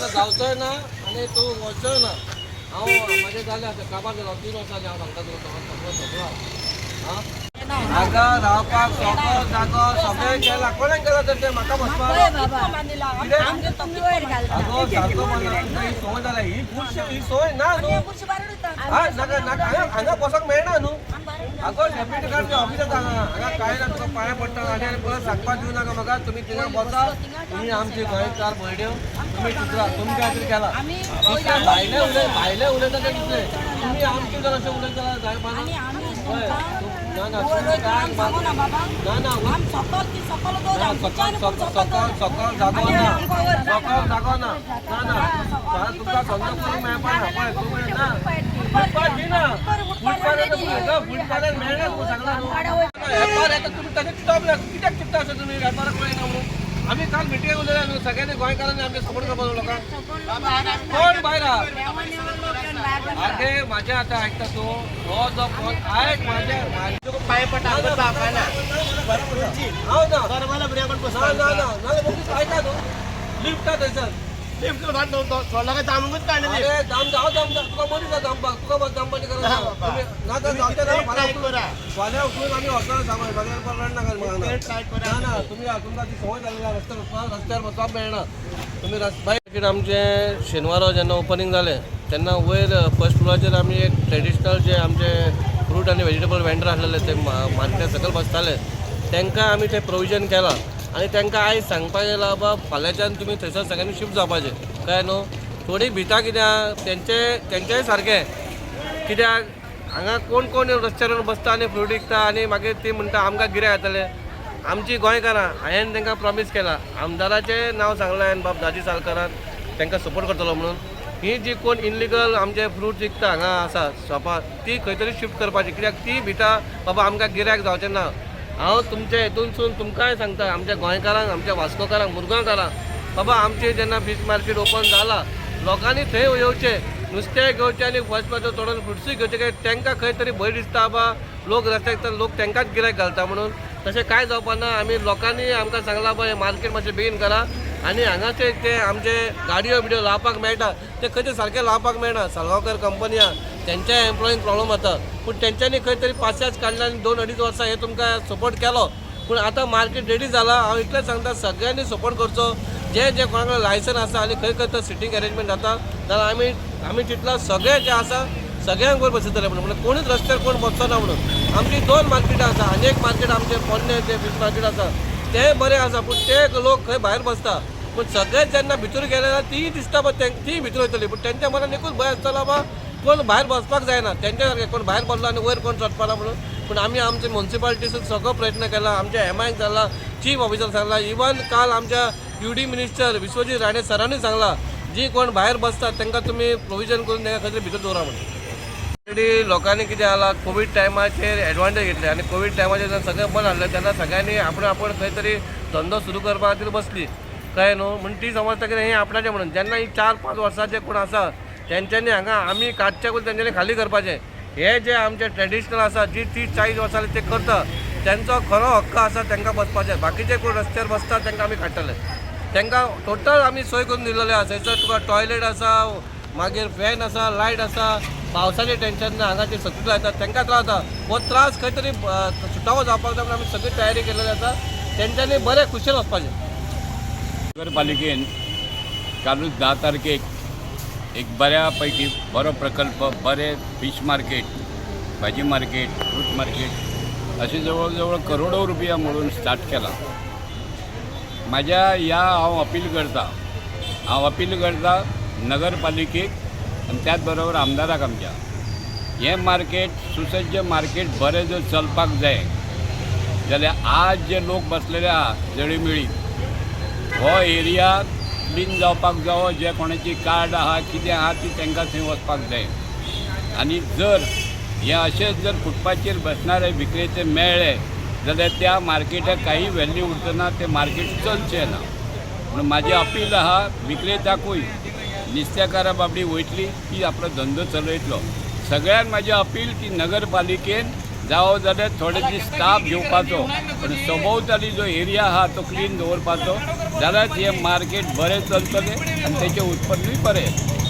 जावचोय ना आनी तूं वचचोय ना. हांव म्हाजें जालें आतां काबार जालो 3 वर्सां जालीं. हांव सांगता तुका सगळो सगळो आं हांगा रावपाक सगळो जागो सगळें केलां. कोणें केलां तर तें म्हाका बसपाक? आगो सारको म्हणना ही संवय जाल्या ही बुरशी ही संवय ना न्हू. हा नाका नाका हांगा हांगा बसोंक मेळना न्हू. आगो डेप्युटी कार्ड ऑफिसात हांगा हांगा कांय ना. तुका पांय पडटा आनी आनी परत सांगपाक दिवं नाका म्हाका. तुमी थिंगा बसा. तुमी आमचे गोंयकार भयण्यो तुमी चित्रा तुमच्या खातीर केला. दुसरे भायले उलय भायले उलयता ते दुसरे. तुमी आमचे जर अशें उलयता जाल्यार जायना. हय ना ना तुमी काय ना ना सकाळ सकाळ सकाळ जागो ना सकाळ जागो ना ना ना तुमकां धंदो करूंक मेळपा ना. पळय तुमी ना फुटपाथ दिना फुटपाथ फुटपाथार मेळना तुका सांगला न्हू. वेपार येता तुमी ताजेर चिंतप ना. कित्याक चिंतता अशें तुमी वेपाराक मेळना म्हणून? आमी काल मिटिंगेक उलयला न्हू सगळ्यांनी गोंयकारांनी आमचे सपोर्ट करपाक लोकांक. कोण भायर आहा? आगे म्हाजें आतां आयकता तूं हो जो फोन आयक म्हाजें पांय पडटा बाबाना हांव ना बरोबर भुरग्यां कोण ना ना ना ना आयका न्हू. लिफ्ट आहा थंयसर. लिफ्ट सोडला काय दामूंकच काडलें. अरे दाम हांव दाम तुका मनीस आहा दामपाक. तुका दामपाची गरज ना. तुमी ना तर जावचें ना. फाल्यां उठून फाल्यां उठून आमी वचना सांगून फाल्यां परत नाका. ना ना तुमी तुमकां ती संवय जाल्ली आहा रस्त्यार वचपाक रस्त्यार वचपाक मेळना तुमी. मार्केट आमचें शेनवारा जेन्ना ओपनींग जालें तेन्ना वयर फर्स्ट फ्लोराचेर आमी एक ट्रेडिशनल जे आमचे फ्रूट आनी वेजिटेबल वेंडर आसलेले ते मार्केटात सकयल बसताले तांकां आमी तें प्रोविजन केलां आनी तांकां आयज सांगपाक येयला बाबा फाल्यांच्यान तुमी थंयसर सगळ्यांनी शिफ्ट जावपाचें. कळ्ळें न्हू? थोडी भिता कित्याक तेंचे तेंचेय सारकें कित्याक हांगा कोण कोण रस्त्यार येवन बसता आनी फ्रूट विकता आनी मागीर ती म्हणटा आमकां गिरायक येतलें. आमची गोंयकारां हांवें तांकां प्रॉमीस केलां आमदाराचें नांव सांगलां हांवें बाब दाजी सालकारान तांकां सपोर्ट करतलो म्हणून. ही जी कोण इनलिगल आमचे फ्रूट विकता हांगा आसा शॉपार ती खंय तरी शिफ्ट करपाची कित्याक ती भिता बाबा आमकां गिरायक जावचें ना. हांव तुमच्या हितूनसून तुमकांय सांगता आमच्या गोंयकारांक आमच्या वास्कोकारांक मुरगांवकारांक बाबा आमचें जेन्ना फीश मार्केट ओपन जाला लोकांनी थंय येवचें नुस्तें घेवचें आनी फर्स्ट पाचो तोडून फ्रुट्सूय घेवचें. काय तांकां खंय तरी भंय दिसता बाबा लोक रस्त्याक लोक तांकांच गिरायक घालता म्हणून. तशें कांय जावपा ना. आमी लोकांनी आमकां सांगलां बाबा हें मार्केट मातशें बेगीन करा आनी हांगाचे ते आमचे गाडयो बिडयो लावपाक मेळटा ते खंय तरी सारकें लावपाक मेळना. सालगांवकर कंपनी आहा तेंच्या एम्प्लॉईंक प्रॉब्लम जाता पूण तेंच्यांनी खंय तरी पासियेंस काडलें आनी 2-2.5 वर्सां हे तुमकां सपोर्ट केलो. पूण आतां मार्केट रेडी जाला. हांव इतलें सांगता सगळ्यांनी सपोर्ट करचो. जे जे कोणा कडेन लायसन आसा आनी खंय खंय तो सिटींग अरेंजमेंट जाता जाल्यार आमी आमी चिंतलां सगळें जें आसा सगळ्यांक वयर बसयतले म्हणून. म्हणजे कोणूच रस्त्यार कोण बसचो ना म्हणून. आमची 2 मार्केटां आसा आनी एक मार्केट आमचें पोन्नें जें फीश मार्केट आसा तें बरें आसा पूण ते लोक खंय भायर बसता. पूण सगळेच जेन्ना भितर गेले जाल्यार तीय दिसता पळय तीय भितर वयतली पूण तेंच्या मनान एकूच भंय आसतलो बाबा कोण भायर बसपाक जायना तेंच्या सारकें कोण भायर बसलो आनी वयर कोण चडपाना म्हणून. पूण आमी आमचे मुन्सिपालिटीसून सगळो प्रयत्न केला. आमच्या एमआयक सांगला चीफ ऑफिसर सांगला इवन काल आमच्या युडी मिनिस्टर विश्वजीत राणे सरांनी सांगला जी कोण भायर बसतात तांकां तुमी प्रोविजन करून तांकां खंय तरी भितर दवरा म्हणून. ऑलरेडी लोकांनी कितें जाला कोवीड टायमाचेर एडवांटेज घेतले आनी कोवीड टायमाचेर जेन्ना सगळें बंद आहलें तेन्ना सगळ्यांनी आपण आपण खंय तरी धंदो सुरू करपा खातीर बसली. कळ्ळें न्हू? म्हण ती समजता कितें हें आपणाचें म्हणून. जेन्ना ही 4-5 वर्सांचे कोण आसा तेंच्यांनी हांगा आमी काडच्या पयलीं तेंच्यांनी खाली करपाचें. हे जे आमचे ट्रेडिशनल आसा जी 30-40 वर्सां ते करता तेंचो खरो हक्क आसा तांकां बसपाचें. बाकीचे कोण रस्त्यार बसता तांकां आमी काडटले. तांकां टोटल आमी सोय करून दिलेली आसा. थंयसर तुका टॉयलेट आसा मागीर फॅन आसा लायट आसा पावसाचें टेंशन ना. हांगा जे सगळीं येतात तांकां त्रास जाता हो त्रास खंय तरी सुटावो जावपाक जाय म्हणून आमी सगळी तयारी केलेली आसा. तेंच्यांनी बरें खुशेन वचपाचें. नगरपालिकेन कालूच 10 तारखेक एक बऱ्या पैकी बरो प्रकल्प बरे फिश मार्केट भाजी मार्केट फ्रूट मार्केट असे जवळजवळ करोडो रुपया मोडून स्टार्ट केला. म्हाज्या ह्या हांव अपील करता हांव अपील करता नगरपालिकेक आनी त्याच बरोबर आमदाराक आमच्या हें मार्केट सुसज्ज मार्केट बरें जर चलपाक जाय जाल्यार आज जे लोक बसलेले आहा जळींमिळी हो एरिया क्लीन जावपाक जावो. जे कोणाची कार्ड आहा कितें आहा ती तांकां थंय वचपाक जाय आनी जर हे अशेंच जर फुटपाचेर बसणारे विक्रेते मेळ्ळे जाल्यार त्या मार्केटाक काही व्हॅल्यू उरतना, तें मार्केट चलचें ना. म्हणून म्हाजी अपील आहा विक्रेत्याकूय, नुस्तेकारां बाबडी वयतली ती आपलो धंदो चलयतलो. सगळ्यांक म्हाजी अपील की नगरपालिकेन जावो जाल्यार थोडे दीस स्टाफ घेवपाचो, पण सभोवताली जो एरिया आहा तो क्लीन दवरपाचो, जाल्यार हें मार्केट बरें चलतलें आनी तेचें उत्पन्नूय बरें येतलें.